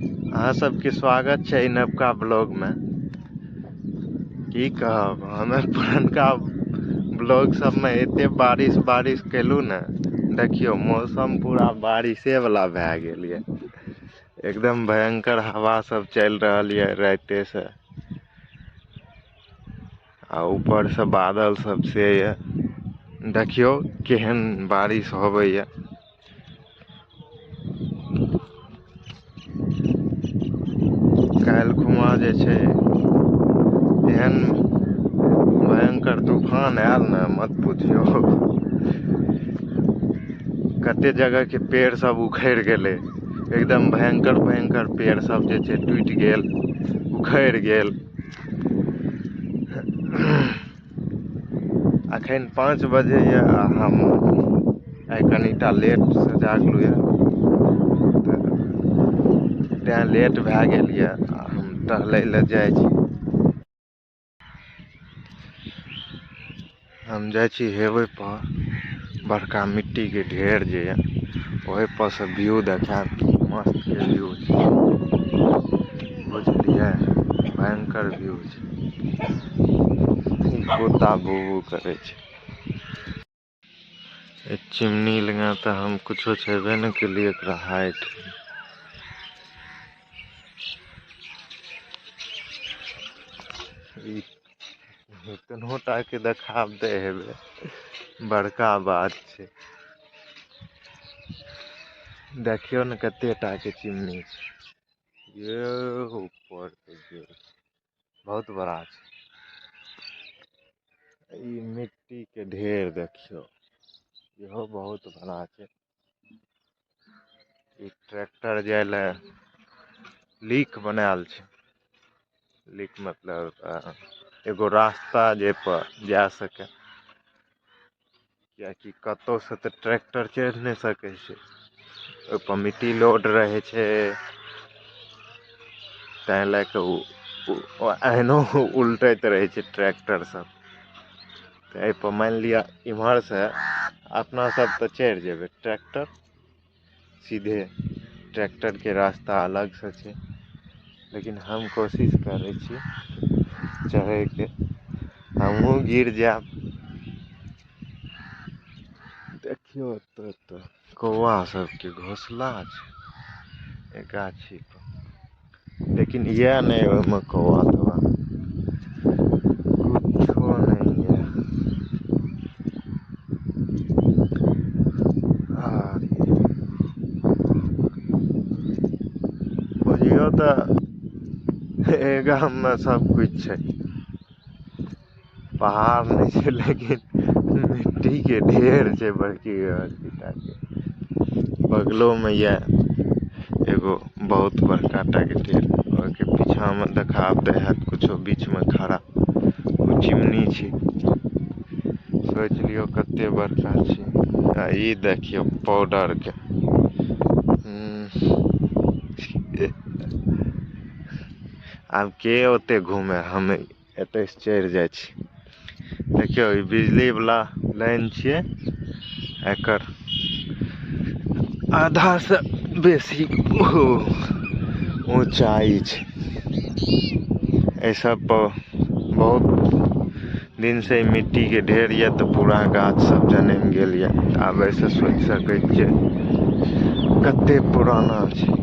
अहाँ सबके स्वागत छै नवका ब्लॉगमे। की कहब, हमे पुरनका ब्लॉग सबमे एते बारिश बारिश केलहुँ ने, देखियौ मौसम पूरा बारिशे वाला भए गेल यऽ। एकदम भयंकर हवा सब चलि रहल यऽ रातिे से, आ ऊपर से बादल सब से यऽ। देखियौ केहन बारिश होबैया। काल्हि खुमा जे छै एहन भयंकर तूफान आयल ने, मत पुछियौ। कते जगह के पेड़ सब उखड़ि गेलै, एकदम भयंकर भयंकर पेड़ सब जे छै टूटि गेल, उखड़ि गेल। अखन 5 बजे यऽ आ हम आइ कनिटा लेटसँ जागलहुँ यऽ, तेँ लेट भए गेल यऽ। आ हम टहलै लए जाइ छी। हम जाइ छी हेबै पर, बड़का मिट्टीके ढेर जे यऽ ओहि पर से व्यू देखायब, की मस्त के व्यू छै, बुझलियै? भयंकर व्यू छै। कुत्ता भू भू करै छै। चिमनी लगा तऽ हम कुछो छेबे नहि केलियै एकरा हाइट। इतनो टा के देखाब दै हेबै, बड़का बात छै। देखियौ ने कते टा के चिमनी छै। ये ऊपर के गेल बहुत बड़ा छै। ई मिट्टी के ढेर देखियौ, इहो बहुत बड़ा छै। ई ट्रैक्टर जाय ले लीक बनायल छै। लीक मतलब एगो रास्ता जे पर जा सके, कियाकि कतौ से तऽ ट्रैक्टर चढ़ि नहि सकै छै, ओहि पर मिट्टी लोड रहै छै, तैं लए कऽ ओ एहनो उलटैत रहै छै ट्रैक्टर सब। तऽ एहि पर मानि लिअ इम्हर से अपना सब तऽ चढ़ि जेबै, ट्रैक्टर सीधे ट्रैक्टर के रास्ता अलग से छै, लेकिन हम कोशिश करै छी चढ़ैके, हमहूँ गिर जायब। देखियौ एतऽ तऽ कौआ सबके घोंसला छै गाछी पर, लेकिन इएह नहि ओहिमे कौआ तौआ कुछो नहि यऽ। बुझियौ तऽ गाममे सब कुछ छै, पहाड़ नहि छै लेकिन मिट्टी के ढेर छै बड़की बड़की टा के। बगलो में यऽ एगो बहुत बड़का टा के ढेर, ओहिके पीछा में देखाब दै हैत कुछो बीच में खड़ा, ओ चिमनी छै। सोचि लियौ कते बड़का छै। आ ई देखियौ पाउडर के, आब के ओते घूमे, हम एतय से चढ़ि जाइ छी। देखियौ ई बिजली वाला लाइन छियै, एकर आधा से बेसी ऊंचाई छै। एहि सब पर बहुत दिन से मिट्टी के ढेर यऽ तऽ पूरा गाछ सब जनमि गेल यऽ। आब एहिसँ सोचि सकै छियै कते पुराना छै।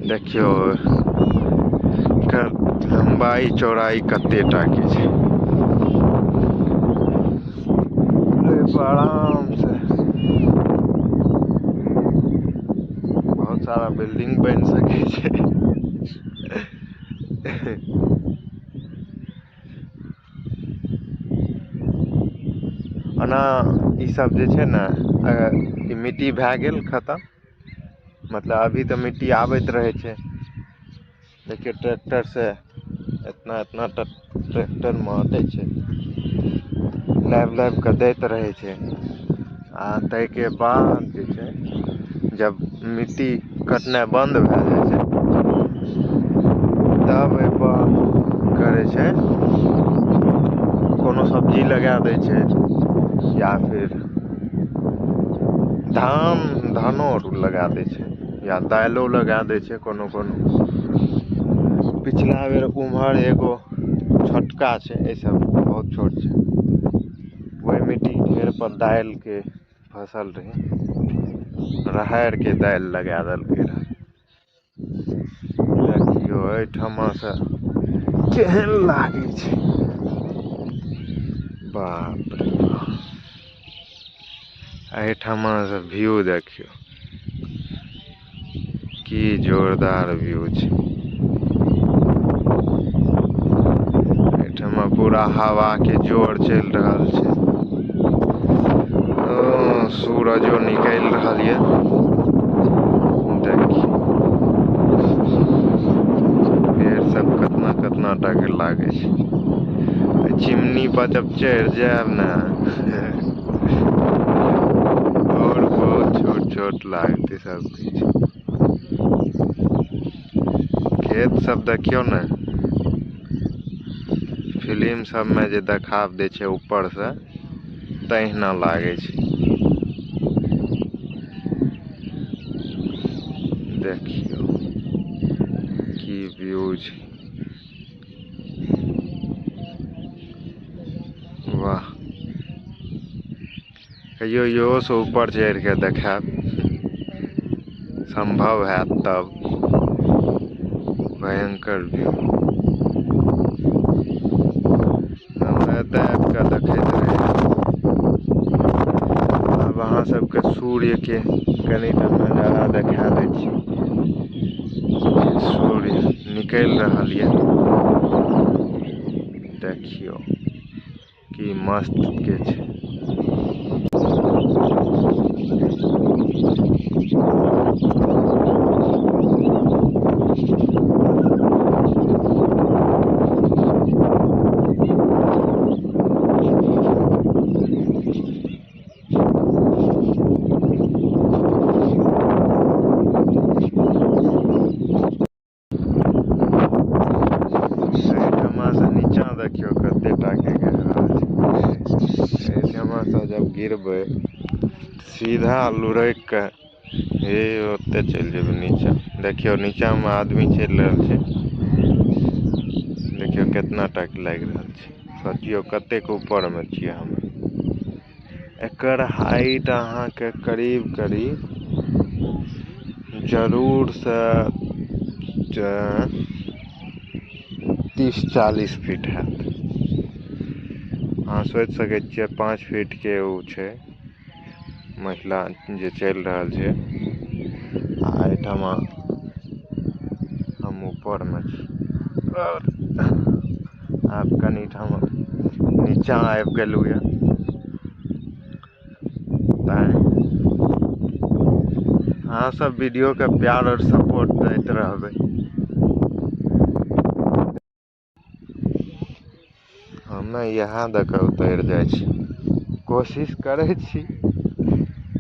देखियौ एकर लम्बाई चौड़ाई कते टा के छै। आराम से बहुत सारा बिल्डिंग बनि सकै छै। ओना ई सब जे छै ने, ई मिट्टी भए गेल खतम, मतलब अभी तऽ मिट्टी आबैत रहै छै। देखियौ ट्रैक्टर से इतना इतना ट्रैक्टर मे अटै छै, लाबि लाबि कऽ दैत रहै छै। आ ताहिके बाद जे छै जब मिट्टी कटनाइ बन्द भए जाइ छै तब एहिपर करै छै कोनो सब्जी लगा दै छै, या फिर धानो लगा दै छै। या दालिओ लगा दै छै कोनो कोनो। पिछला बेर उम्हर एगो छोटका छै, एहिसँ बहुत छोट छै, ओहि मिट्टी ढेर पर दालि के फसल रहे, राहरि के दालि लगा देलकै रहे। देखियौ एहिठमा से केहन लागै छै, बाप रे बाप। एहिठमा से व्यू देखियौ की जोरदार व्यू छै। एहिठमा पूरा हवा के जोर चलि रहल छै, सूरजो निकलि रहल ये। देखियौ पेड़ सब कतना कतना टा के लागै छै। चिमनी पर जब चढ़ि जायब ने और बहुत छोट छोट लागतै सब किछु। खेत सब देखियौ ने, फिल्म सब में जे देखाब दै छै ऊपर से तहिना लागै छै। देखियौ की व्यू छै, वाह। कहियो इहो से ऊपर चढ़ि के देखायब, संभव हैत तब। भयंकर व्यू। हम एतऽ आबि कऽ देखैत रही। आब अहाँ सबके सूर्य के कनिटा नजारा देखा दै छी। सूर्य निकलि रहल ये, देखियौ की मस्त के छै। देखियौ कते टाके गहरा छै। एहिठमा से जब गिरबै सीधा लुढ़कि के हे ओते चलि जेबै नीचा। देखियौ नीचा में आदमी चलि रहल छै, देखियौ केतना टाके लागि रहल छै। सोचियौ कतेक ऊपर में छियै हम। एकर हाइट अहाँके करीब करीब जरूर से 30-40 फीट हैत। अहाँ सोचि सकै छियै 5 फीट के ओ छै महिला जे चलि रहल छै, आ एहिठमा हम ऊपर में छी। और आब कनि ठाम नीचा आबि गेलहुँ यऽ, तैं अहाँ सब वीडियो के प्यार और सपोर्ट दैत रहबै। हमे यहाँ दऽ कऽ उतरि जाइ छी, कोशिश करै छी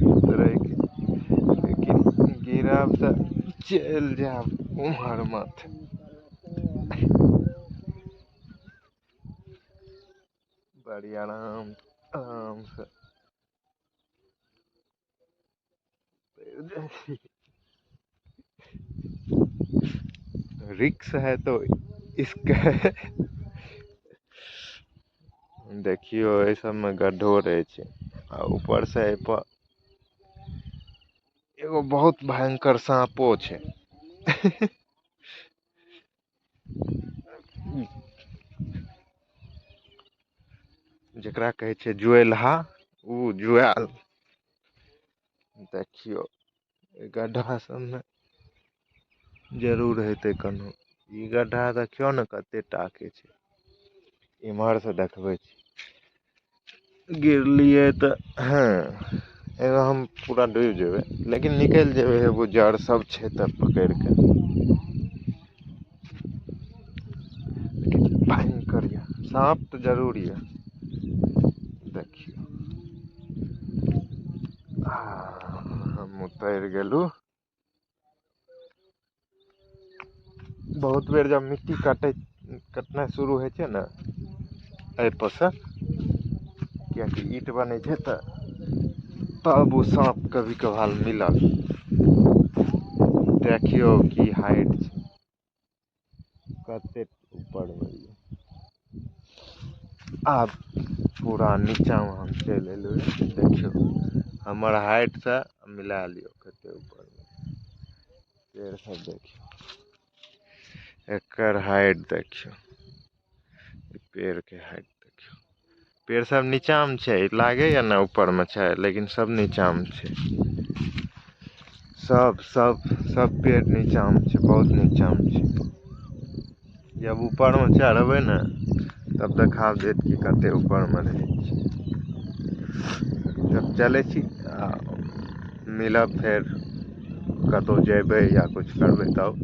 उतरैके, लेकिन गिरब तऽ चलि जायब उम्हर मत। बड़ी आराम आराम से उतरि जाइ छी। रिक्स है तो इश्क है। देखियौ एहि सबमे गड्ढो रहै छै, आ ऊपर से एहि पर एगो बहुत भयंकर साँपो छै। जकरा कहै छै जुएलहा, उ जुआयल। देखियौ एहि गड्ढा सबमे जरूर हेतै कोनो। ई गड्ढा देखियौ ने कते टाके छै, इम्हर से देखबै छी। गिरलियै तऽ हँ एगो हम पूरा डूबि जेबै, लेकिन निकलि जेबै। एगो जड़ सब छै तऽ पकड़ि कऽ। लेकिन भयंकर यऽ साँप तऽ जरूर यऽ। देखियौ हम उतरि गेलहुँ। बहुत बेर जब मिट्टी कटनाइ शुरू होइ छै ने एहि पर से, कियाकि ईंट बनै छै तऽ तब ओ साँप कभी कभार मिलल। देखियौ की हाइट छै, कते ऊपरमे ये। आब पूरा नीचाँमे हम चलि एलहुँ। देखियौ हमर हाइटसँ मिला लियौ कते ऊपरमे पेड़ सब। देखियौ एकर हाइट, देखियौ पेड़के हाइट, देखियौ पेड़ सब नीचाँमे छै। लागैए ने ऊपरमे छै, लेकिन सब नीचाँमे छै। सब सब सब पेड़ नीचाँमे छै, बहुत नीचाँमे छै। जब ऊपरमे चढ़बै ने तब देखा देत कि कते ऊपरमे रहै छै। तब चलै छी, आ मिलब फेर कतहु जेबै या किछु करबै तब।